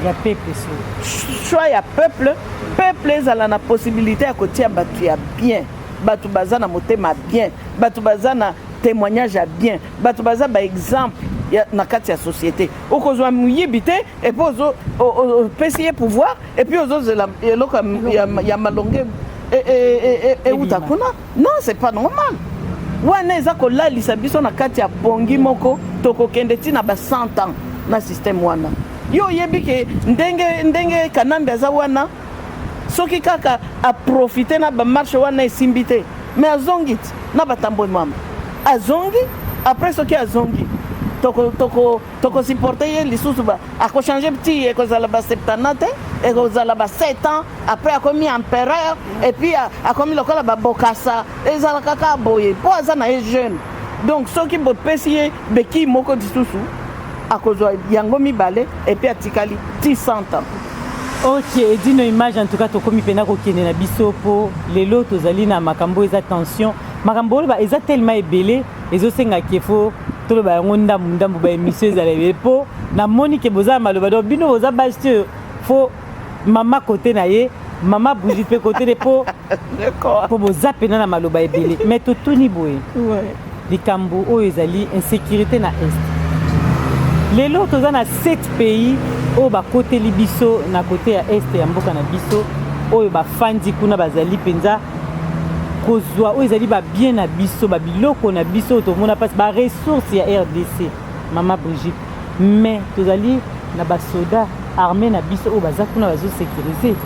Ya peuple so. Choix ya peuple. Peuple ezala na possibilité ya kotia bato ya bien, bato baza na motema bien, bato baza na témoignage ya bien, bato baza baexemple na kati ya société. Okozwa moyibi te et puis opesi ye pouvoir et puis ozozela eloko ya malonge euta kuna. Non, c'est pas normal. Wana eza kolalisa biso na kati ya pongi moko. Tokokende ntina ba 100 ans na système wana. Yo oyebi ke ndenge ndenge Kanambe aza wana, soki kaka aprofite na bamarche wana esimbi te, mais azongi ti na baThambwe Mwamba azongi. Après soki azongi, tokosupporte ye lisusu, akochange ti ekozala ba 70 te, ekozala ba 7 ans. Après akomi empereur et puis akomi lokola babokasa. Ezala kaka boye mpo aza na ye jeune. Donc soki bopesi ye beki moko lisusu, akozwa yango mibale et puis atikali ti 100 ans. Ok, Edino Image, en tout cas tokomi mpena kokende na biso mpo lelo tozali na makambo eza tension. Makambo oyo eza tellement ebele, ezosengaki efo toloba yango ndambu ndambu, baémission ezala ebele mpo namoni ke boza na maloba. Donc bino boza basi oyo fo mama kote na ye, mama Brigitte mpe kote ne, mpo boza mpena na maloba ebele. Mais totuni boye, likambo oyo ezali insécurité na Est. Lelo toza na 7 pays oyo bakoteli biso na kote ya Est ya mboka na biso, oyo bafandi kuna, bazali mpenza kozwa oyo ezali babien na biso, babiloko na biso oyo tomona mpasi, baressource ya RDC, mama Brigitte. Mais tozali na basoda, armée na biso oyo baza kuna, bazosécuriser.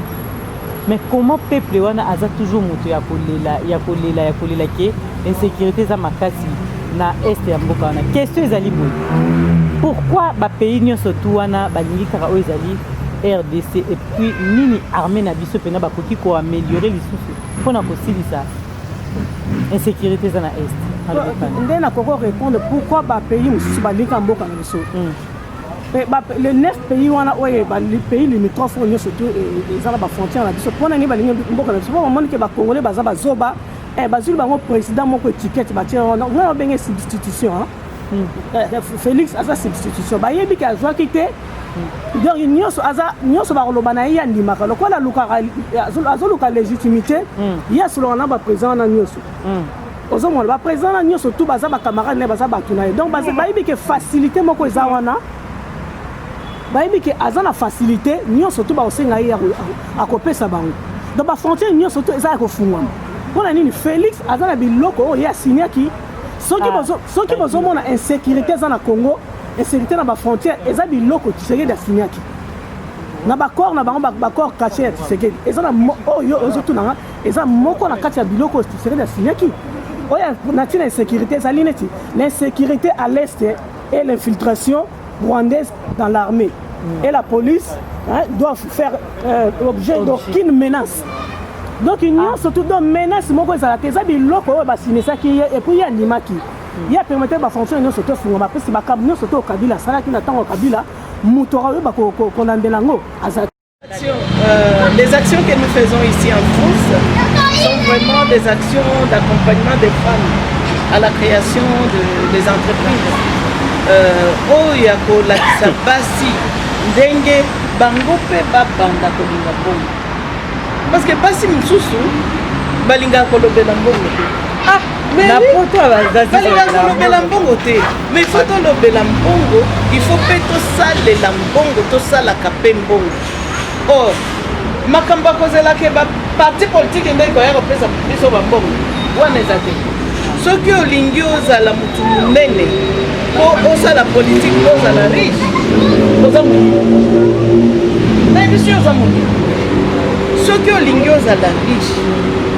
Mais comment peuple wana aza toujours moto ya kolela, ya kolela, ya kolela ke insécurité eza makasi na Est ya mboka wana? Question ezali boye: pourquoi bapays nyonso tu wana balingi kaka oyo ezali RDC? Et puis nini armée na biso mpena bakoki koaméliorer lisusu mpona kosilisa insécurité eza na Est? Nde nakoki répondre pourquoi bapays mosusu balingi mboka na biso. Les neuf pays wana oyo pays limitrophe oyo nyonso tu eza na bafrontière na biso, mpona nini balingi mboka na biso? Mpo bamoni ke bacongolais baza bazoba. Bazwili bango président moko étiquette batie wana, ngai babenge substitution. Félix aza substitution. Bayebi ke azwaki te, donc nyonso aza nyonso bakoloba na ye, ye andimaka. Lokola alukaka, azoluka légitimité, ye asololaka na baprésident wana nyonso. Ozomona baprésident wana nyonso tu baza bacamarade na ye, baza bato na ye. Donc bayebi ke facilité moko eza wana, bayebi ke aza na facilité nyonso tu bakosenga ye, akopesa bango. Donc bafrontière nyonso tu eza ya kofungwama. Mpona nini? Félix aza na biloko oyo ye asignaki. Soki bozomona insécurité eza na Congo, insécurité na bafrontière, eza biloko Tshisekedi asignaki na baaccord na bango, baaccord caché ya Tshisekedi. Eza na oyo ozotunanga, eza moko na kati ya biloko oyo Tshisekedi asignaki oyo na ntina insécurité ezali neti l'insécurité à l'Est et l'infiltration rwandaise dans l'armée et la police, hein, doivent faire objet d'aucune menace. Donc nyonso tu, donc menace moko ezalaka, eza biloko oyo basinisaki ye et puis ye andimaki. Ye apermettre bafonction nyonso to efungwama. Apesi makambo nyonso to Kabila asalaki na ntango ya Kabila, moto akoyeba kolandela yango azalaki. Les actions que nous faisons ici en France sont vraiment des actions d'accompagnement des femmes à la création des entreprises. Oyo ya kolakisa basi ndenge bango mpe babanda kolinga mbongo. Parce que basi mosusu balingaka kolobela mbongo te. Ah, na poto balingaka kolobela mbongo te, mais il faut tolobela mbongo, il faut mpe tosalela mbongo, tosalaka mpe mbongo. Or makambo ya kozelaka baparti politike nde koya kopesa biso bambongo wana eza te. Soki olingi ozala motu monene mpo osala politike mpo ozala riche, oza motu nayebi si oza motu. Soki olingi ozala riche,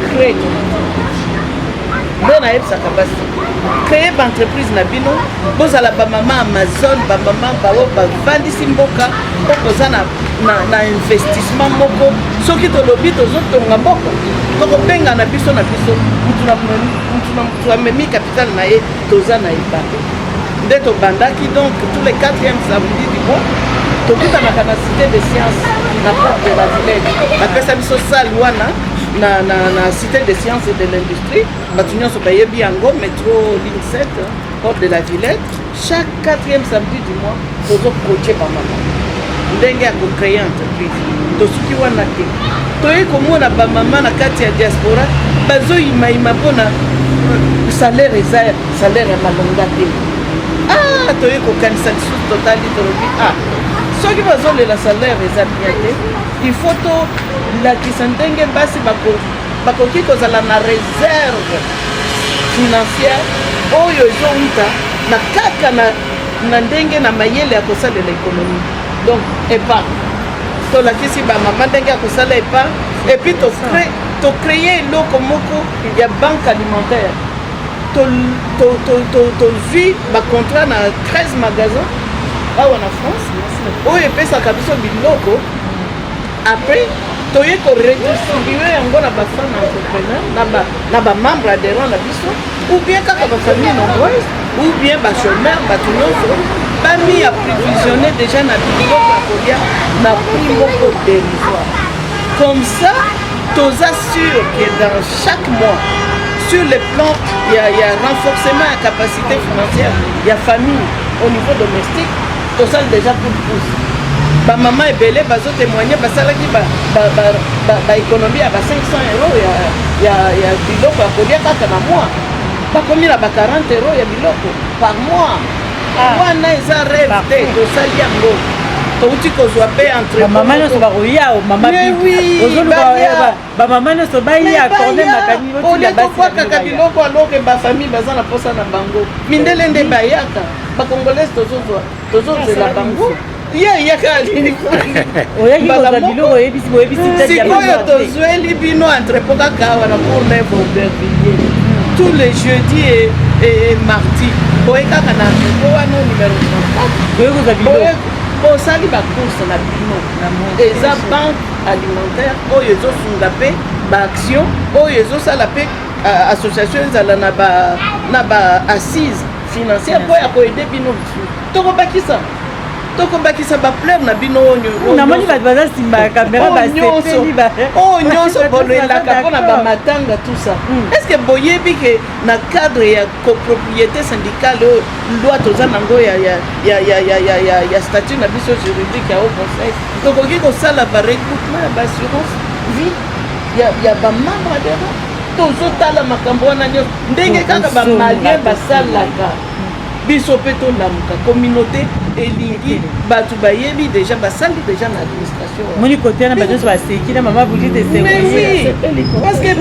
crée ton entreprise. Nde nayebisaka basi, créer baentreprise na bino, bozala bamama Amazon, bamama bao bavandisi mboka mpo koza na investissement moko. Soki tolobi tozotonga mboka, tokobengana biso na biso, mutu na mutu amemi capital na ye, toza na ebale. Nde tobandaki donc tous les quatrième samedi du mois, tokutanaka na Cité de Science, na Porte de la Village. Bapesa biso salle wana na Cité de Science et de l'Industrie. Bato nyonso bayebi yango, métro ligne 7, Porte de la Villette. Chaque quatrième samedi du mois, tozocoacher bamama ndenge ya kocréer entreprise. Tosuki wana te, toyei komona bamama na kati ya diaspora bazoyimayima mpona salaire, eza salaire ya malonga te. Ah, toyei kokanisa lisusu, totali, tolobi: ah, soki bazolela salaire eza bien te, il faut tolakisa ndenge basi bakoki kozala na réserve financière oyo ezowuta na kaka na ndenge na mayele ya kosalela économie, donc épargne. Tolakisi bamama ndenge ya kosala épargne et puis tocréer eloko moko ya banque alimentaire. Tozwi bacontrat na 13 magasin awa na France oyo epesaka biso biloko. Après, toye koredistribue yango na bafemme entrepreneur, na bamembre adhérent na biso, ou bien kaka bafamille nombreuse, ou bien bachômeur, bato nyonso bami approvisionne déjà na biloko ya kolia na prix moko dérisoire. Comme ça, toza sûr que dans chaque mois, sur le plan ya renforcement ya capacité financière ya famille au niveau domestique, tosali déjà coup de pouce. Bamama ebele bazotémoigne, basalaki baéconomie ya ba 500 euro ya biloko ya kolia kaka na mois, bakomi na ba 40 euro ya biloko par mois. Wana eza rêve te, tosali yango. Touti kozwa mpe bamama nyonso bakoya. Mama, bamama nyonso baya. Corne Makani. Olie tobwakaka biloko aloke bafamille baza na posa na bango. Mindele nde bayaka, bacongolaise tozozwa, tozozela bango ye yaka. Oyaki kozwa biloko, oyebisi, boyebisi. Sikoyo tozweli bino entrepôt kaka awa na Courneuve, Aubervilliers, tous les jeudis et mardi. Boye kaka na entrepôt wana, numéro 34. Boye kozwa biloko. Bosali bacourse na bino. Eza banque alimentaire oyo ezosunga mpe baaction oyo ezosala mpe association ezala na ba assise financière mpo ya koaider bino lisusu. Tokobakisa bapleurs na bino oyo. Namoni bato baza nsima ya kamera basepeli. Oyo nyonso bolelaka mpona bamatanga, tout ça, est ce que boyebi ke na cadre ya copropriété syndicale oyo loi toza nango ya statut na biso juridique ya Haut Conseil, tokoki kosala baregroupement ya baassurance vie ya bamembre adhérent? Tozotala makambo wana nyonso ndenge kaka bamalien basalaka. Biso mpe tolamuka, communauté elingi bato bayebi déjà, basali déjà na administration. Moni kote wana, bato nyonso baseki na mama Brigitte. Mais oui, parce que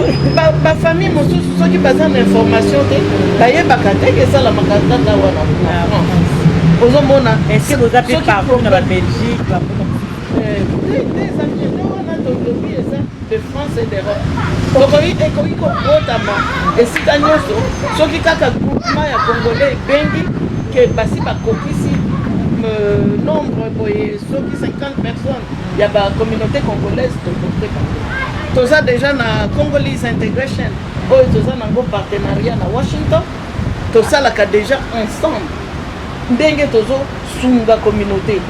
bafamille mosusu, soki baza na information te, bayebaka te ke esalamaka kaka wana na France. Ozomona. Est-ce boza mpe partout na babelgique? Te, eza bien nde wana tolobi, eza de France et d'Europe. Ekoki kobotama esika nyonso soki kaka groupement ya congolais ebengi ke basi bakokisi nombre boye, soki 50 personnes ya bacommunauté congolaise, toporte bango. Toza déjà na Congolese Integration oyo toza nango partenariat na Washington. Tosalaka déjà ensemble ndenge tozosunga communauté.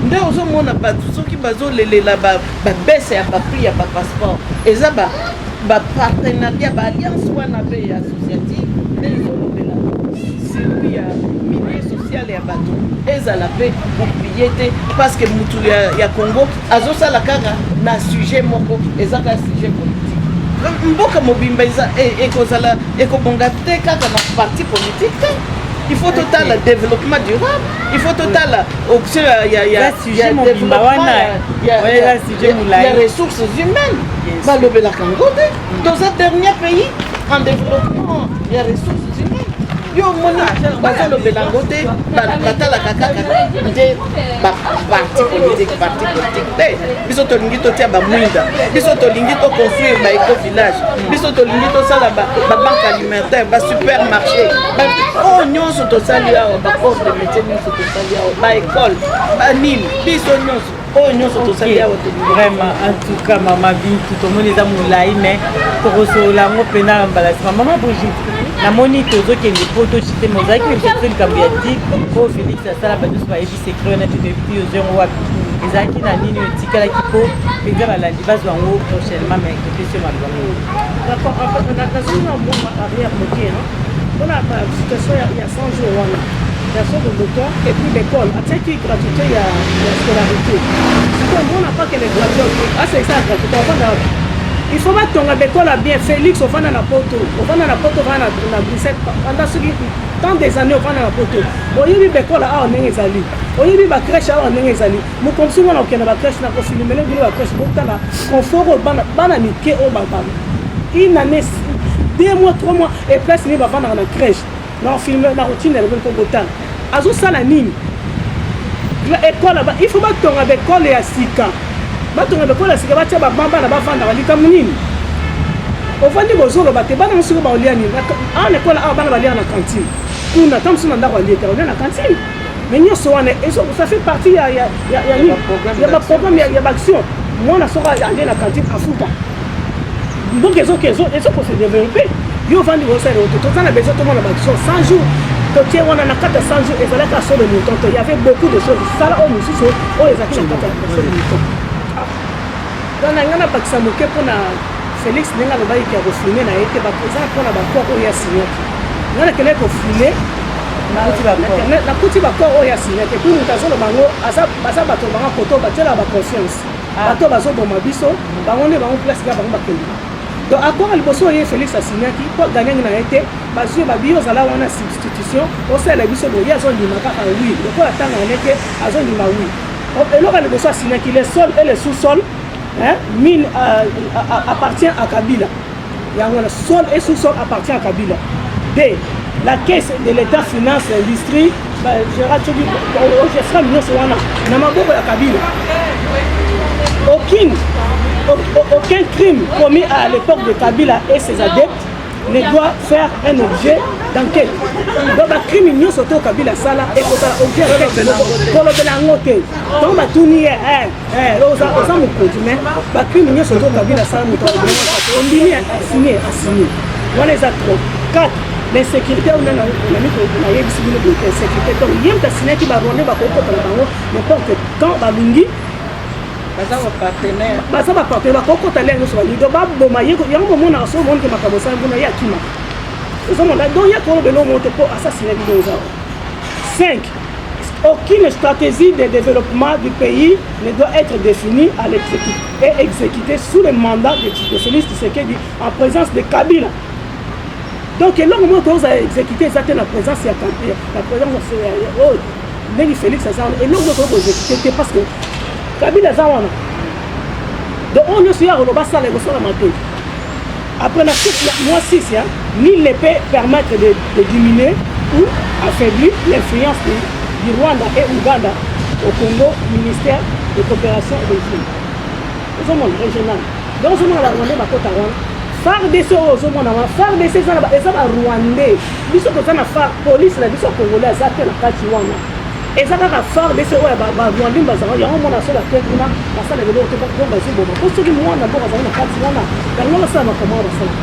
Nde ozomona bato soki bazolelela babaisse ya baprix ya bapasseport, eza bapartenariat, baalliance wana mpe ya associative nde ezolobela circuit ya milieu social ya bato ezala mpe oublié te, parce que mutu ya Congo azosala kaka. na sujet moko, eza kaka sujet politique. Mboka mobimba eza ekozala ekobonga te kaka na parti politique te. Il faut totala développement durable, il faut totala option ya développement ya ressources humaines. Balobelaka yango te. Toza dernier pays en développement ya ressources humaines. Yo omoni, bazolobela yango te, batalaka kaka nde baparti politique, parti politique te. Biso tolingi totia bamwinda, biso tolingi toconstruire baéco village, biso tolingi tosala babanque alimentaire, basupermarché oyo nyonso tosali awa, bacorps de métier nyonso tosali awa, baécole, banini, biso nyonso oyo nyonso tosali awa. Vraiment, en tout cas, mama Bintu, tomoni eza molai, mais tokosolola yango mpena mbala nsima. Mama Brigitte, namoni tozokende po tochite, me ozalaki koyebisa biso likambo ya deal oyo Félix asala. Bato nyonso bayebi secret wana te. Toyebi ti ozwi yango wapi, ezalaki na nini oyo etikalaki, mpo mpenza balandi bazwa yango prochainement. Mais topesi yo maloba. D'accord, nazongi na mwa arrière moke mpona situation ya 100 jours wana ya saut de mouton et puis l'école atiaki gratuité ya scolarité. Sikoyo mona pas que le gratuité asekisa ya gratuité, ofanda, il faut batonga baécole ya bien. Félix, ofanda na Poto, ofanda na Poto, ofanda na Bruxelles pendant soki tant des années, ofanda na Poto, oyebi baécole awa ndenge ezali, oyebi bacrèche awa ndenge ezali. Mokomisi wana okende bacrèche, na kofilmele bino bacrèche, botala confort oyo bana mike oyo babana une année, 2 mois, 3 mois et place nini bavandaka na crèche. Na filme, na kotindela bino mpo botala azosala nini. École, il faut batonga baécole ya sika, batonga baécole ya sika, batia bana bavandaka. Likambo nini ovandi bozoloba te? Bana mosuku baolia nini awa na école awa? Bana baliaka na cantine kuna, ta mosusu na ndako alie te, olia na cantine. Mais nyonso wana, ça fait partie ya baprogramme ya baaction. Mwana soko alie na cantine, afuta. Donc ezokose développer. Yo ovandi kosala oto, toza na besoin tomona baaction. 100 jours totie wana, na kati ya 100 jours ezalaki saut de mouton te. Y avait beaucoup de choses sala oyo mosusu oyo ezalaki na kati ya saut de mouton. Donc na ngai nabakisa moke mpona Félix, ndenge alobaki ya kofilme na ye te, eza mpona baaccord oyo asignaki. Ngai nakendaki kofilme, nakuti baaccord oyo asignaki. Et puis moto azoloba yango aza bato bango koto batielaka baconfiance, bato bazoboma biso, bango nde bango place kaka bango bakende. Donc accord ya liboso oyo Félix asignaki mpo aganyangi na ye te, bazwi babi yo ozala wana substitution, osalela biso boye, ye azondima kaka oui, lokola ntanga na te, azondima oui. Eloko ya liboso asignaki: le sol et le sous-sol, hein, mine appartient à Kabila. Yango wana, sol et sous-sol appartient à Kabila. D, la caisse de l'État finance l'industrie, Gérard soki Ogefrem, nyonso wana na maboko ya Kabila. Aucun crime commis à l'époque de Kabila et ses adeptes ne doit faire un objet d'enquête. Donc bacrime nyonso to Kabila asala ekozala objet enquête, kolobela yango te. Donc batuni ye: oza mokonzi, mais bacrime nyonso to Kabila asala, moto ondimi asigne, asigne wana eza trop. 4, l'insécurité oyo nani nayebisi bino boye, insécurité. Donc ye moto asignaki, barwandais bakokota na bango n'importe quand balingi. Baza bapartenaire, bakokota lere nyonso balingi. Donc baboma ye, yango bomonaka so omonike makambo osala mpona ye akima, ozomona. Donc ye kolobela omo te mpo asasignaki. Donc eza 5, aucune stratégie de développement du pays ne doit être définie à et exécutée sous le mandat de Félix Tshisekedi en présence de Kabila. Donc eloko moko toza exécuté eza te na présence ya na présence oyo ndenge Félix aza wana. Eloko moko tokoexécute te parce que Kabila aza wana. Donc oyo nyonso ya koloba asala ekosalama te. Après la mois 6, hein, nul ne peut permettre de diminuer ou affaiblir l'influence du Rwanda et Ouganda au Congo, ministère de coopération régionale. Ozomona régional. Donc ozomona barwandais bakota wana, FARDC oyo ozomona wana, FARDC eza barwandais. Biso toza na far police na biso congolais aza te na kati wana, eza kaka FARDC oyo barwandais bazala yango. Mona so bake kuna basala eloko te, po bazoboma, po soki mwana mboka azali na kati wana, yango basala makambo wana basala.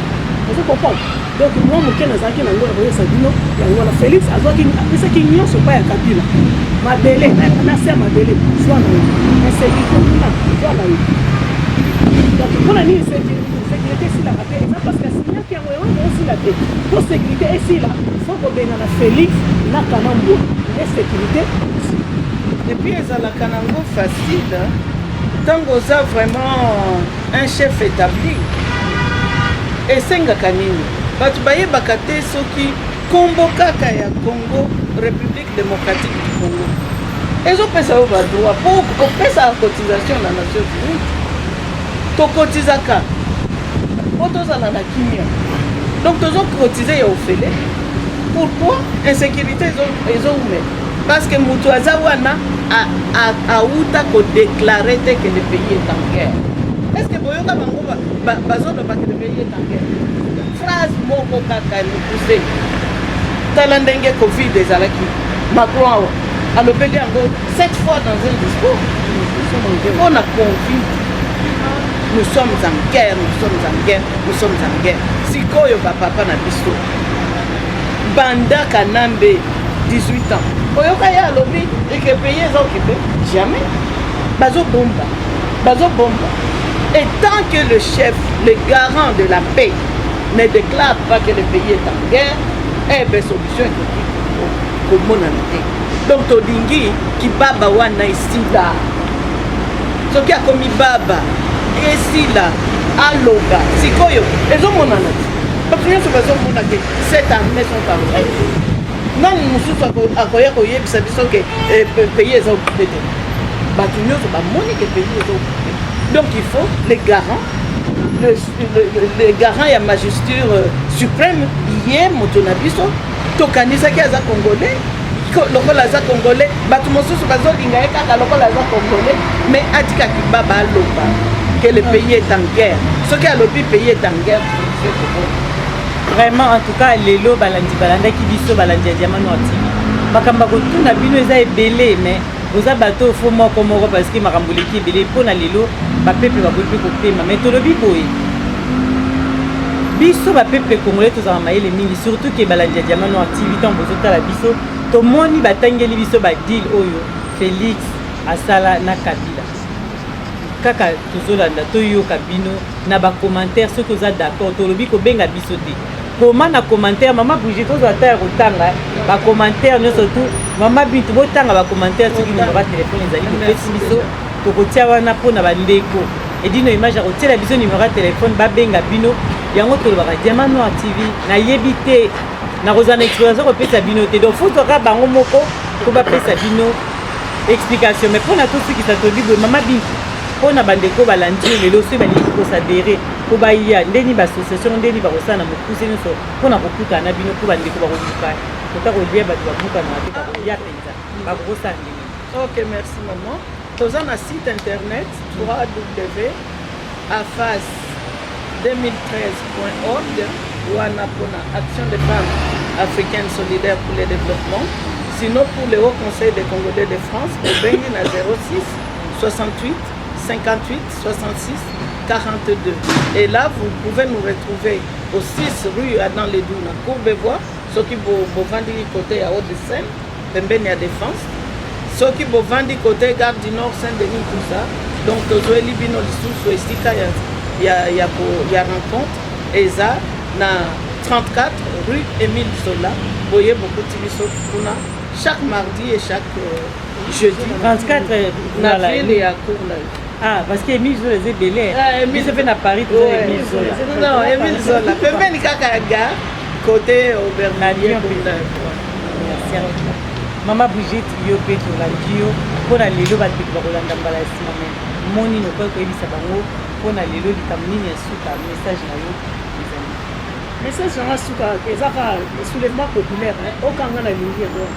Ozo comprendre? Donc mwa moke nazalaki nango ya koyesa bino yango wana. Félix azwaki, apesaki nyonso epai ya Kabila, mabele na se ya mabele, zwa na yo, insécurité kuna, zwa na yo. Donc mpona nini sécurité esilaka te? Eza parce que asignaki yango, yango osila te. Mpo sécurité esila, faut kobengana Félix na Kanambwa nde sécurité. Et puis ezalaka nango facile. Ntango oza vraiment un chef établi, esengaka nini? Bato bayebaka te soki kombo kaka ya Congo, République démocratique du Congo, ezopesa yo badroit mpo opesaka cotisation na Nations Unies. Tokotizaka mpo tozala na kimia, donc tozokotize ya ofele. Pourquoi insécurité ezoumela? Parce que moto aza wana auta kodéclarer te que le pays est en guerre. Est ce que boyoka bango bazoloba que le pays est en guerre? Phrase moko kaka mokuse. Tala ndenge Covid ezalaki, Macron awa alobeli yango sept fois dans un discours mpona Covid: nous sommes en guerre, nous sommes en guerre, nous sommes en guerre. Sikoyo bapapa na biso, banda Kanambe 18 ans, oyoka ye alobi eke pays eza occupé? Jamais. Bazobomba, bazobomba. Et tant que le chef, le garant de la paix, ne déclare pas que le pays est en guerre, eh ben solution ekoki komonana te. Donc tolingi kibaba wana esila. Soki akomi baba, esila, aloba. Sikoyo ezomonana te, bato nyonso bazomona ke cette armée sont en train. Nani mosusu akoya koyebisa biso ke pays eza occupé te? Bato nyonso bamoni ke pays eza occupé. Donc il faut les garants, le garant ya magistrature suprême. Ye moto na biso tokanisaki aza Congolais. Lokola aza Congolais, bato mosusu bazolinga ye kaka lokola aza Congolais, mais atikaki baba, aloba que le pays est en guerre. Soki alobi pays est en guerre, Vraiment, en tout cas lelo balandi balandaki biso, balandi ya Diamant Noir TV, makambo ya kotuna bino eza ebele, mais boza bato fo moko moko, parce que makambo eleki ebele. Mpo na lelo bapeuple bakoki mpe kopema, mais tolobi boye: biso bapeuple congolais tozala mayele mingi, surtout ke balandi ya Diamant Noir TV, ntango bozotala biso, tomoni batangeli biso badeal oyo Félix asala na Kabila. Kaka tozolanda, toyoka bino na bacommentaire soki oza d'accord. Tolobi kobenga biso te, koma na commentaire. Mama Brigitte, tozwa ata ya kotanga bacommentaire nyonso tu. Mama Bintu, botanga bacommentaire. Soki numero ya telefone ezali, bopesi biso, tokotia wana mpona bandeko edino image ya kotiela biso numero ya telefone, babenga bino. Yango tolobaka Diamant Noir TV. Nayebi te, nakozala na explication kopesa bino te, donc futwaka bango moko mpo bapesa bino explication. Mais mpona tosukisa, toyebi boye, mama Bintu, mpona bandeko balandi yo lelo, soki balingi koadhérer mpo baya ndeni baassociation, ndeni bakosala na mokuse nyonso mpona kokutana na bino, mpo bandeko bakoluka kota kolia, bato babukanaka te, bakoya mpenza, bakokosala ndenge? Ok, merci maman. Toza na site internet www afas 2013.org, wana mpona Action des femmes africaines solidaires pour le développement. Sinon, pour le Haut Conseil des Congolais de France, obengi na 06 68 58 66 42. Et là, vous pouvez nous retrouver au 6 rue Adam Ledou na Courbevoie. Soki bovandi côté ya Hauts-de-Seine, pembeni ya Défense. Soki bovandi côté Gare du Nord, Saint-Denis, tout ça, donc tozoyeli bino lisusu esika ya rencontre eza na 34 rue Émile Zola. Boye bokuti biso kuna chaque mardi et chaque jeudi. 34 na ville ya Courneuve. Ah, parce que Émile Zola eza ebele. Ah, biso mpe na Paris toza Émile Zola. Non, Émile Zola pembeni kaka ya gare, côté Aubervilliers, Courneuve. Merci. Mama Brigitte, yo mpe tolandi yo mpona lelo. Bato bakolanda mbala ya nsima, me moni nokoki koyebisa bango mpona lelo likambo nini ya suka? Message na yo ezali? Message nanga suka eza kaka soulèvement populaire. Okanga na lingi yango,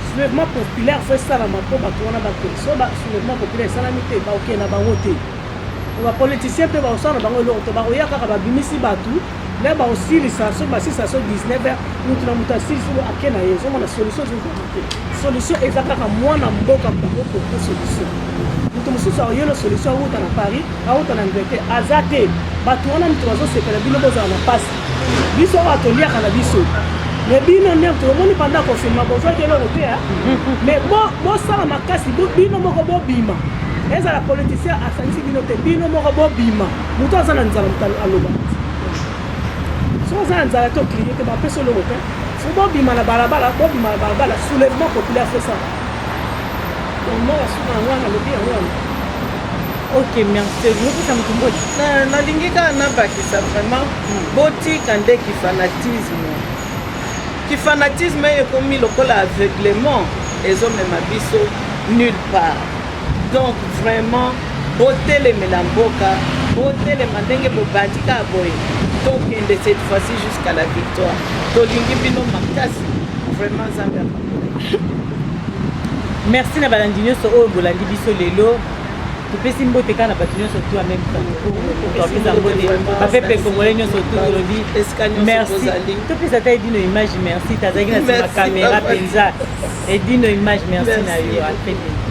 soulèvement populaire fo esalama mpo bato wana bakende. So soulèvement populaire esalami te, bakokende na bango te. Bapoliticien mpe bakosala na bango eloko te. Bakoya kaka, babimisi bato nde bakosilisa. So basilisa, so 19 heures, mutu na moto asilisi, ake na ye. Ezomona solution ezozala te. Solution eza kaka mwana mboka bakoporte solution. Moto mosusu akoyela solution awuta na Paris, awuta na Angleterre, aza te. Bato wana moto bazosepela, bino bozala na mpasi. Biso oyo toliaka na biso, mais bino nde tomoni pendant confinement bozwaki eloko te. Mais bosala makasi, bino moko bobima. Ezala politicien asangisi bino te, bino moko bobima. Moto aza na nzala, moto aloba. Soki oza na nzala te, ocrier te, bapesi eloko te. Fo bobima na balabala, bobima na balabala. Soulèvement populaire fo esala. Donc moko asuka yango wana, alobi yango wana. Ok, merci. Opesa motu mbote. Nalingi kaka nabakisa vraiment, botika nde kifanatisme. Kifanatisme ekomi lokola aveuglement, ezomema biso nulle part. Donc vraiment, botelemela mboka, botelema ndenge bobandi kaka boye, tokende cette fois-ci jusqu'à la victoire. Tolingi bino makasi vraiment, Nzambe apambola. Merci na balandi nyonso oyo bolandi biso lelo. Topesi mbote kaka na bato nyonso tu, en même temps topesa mbote bapeuple congolais nyonso tu. Tolobi merci. Topesa ta Edino Image merci, tazalaki na nsima caméra mpenza. Edino Image, merci na yo, à très bientôt.